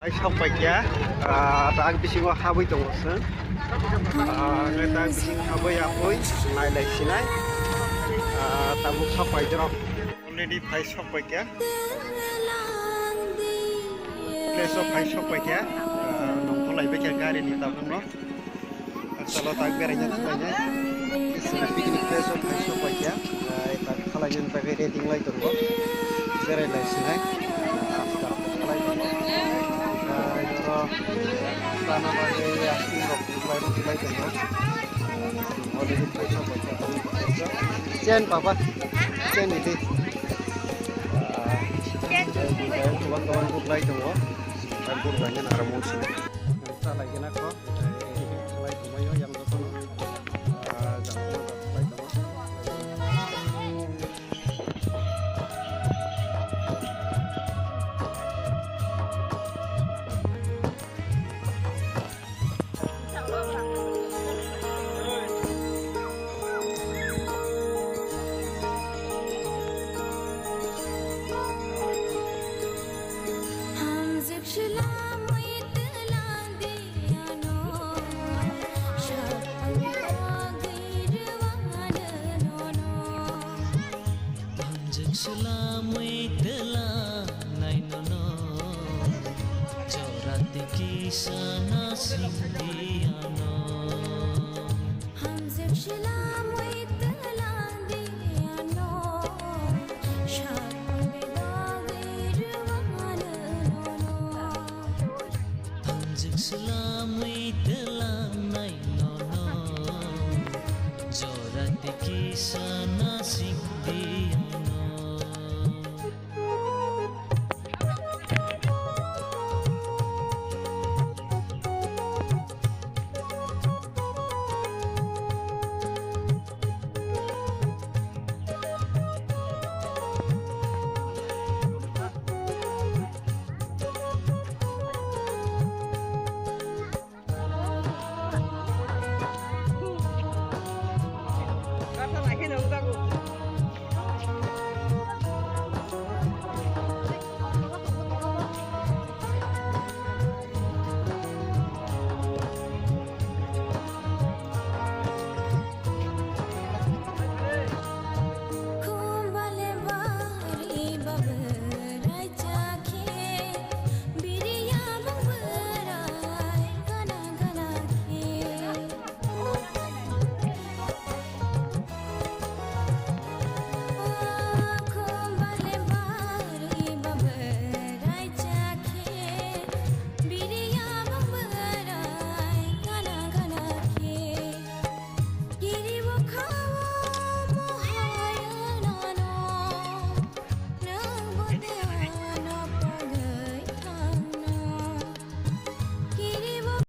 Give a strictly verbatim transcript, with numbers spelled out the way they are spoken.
Sok paikya, ah, tak bisingo habwi tongo chwng. Ah, hwnkhai tak bisingo habwi yapui nailai sinai. Ah, tabuk sok paijorok. Already phai sok paikya. Place o phai sok paikya. Ah, nongkhor lai baikha gari ni tabukno. Chalo, tak beraina thanglainai. Picnic place o phai sok paikha. Ai, tak khalainani bagwi ready wng lai tongo. Berai lai sinai. After khalai tongo. Ai, oro tana bagwi ice cream rok lai rw lai tongo. Already phai sok paikha. Chen papa, chen idi. Ah, gobang gobang buklai tongo. Ang buklainani aro mung sini. Ang chalaigwna kho. Khlai tongbaio yang jotono, ah, jangkhumo khlai tongo. Hamjwk swlamwi twlang di ano, swpang bagwi rwano nono. Hamjwk swlamwi twlang nai nono, jora twi kisa na singdi ano. Hamjwk swlamwi twlang di ano, swpang bagwi rwano nono. Hamjwk swlamwi twlang nai nono, jora twi kisa na singdi.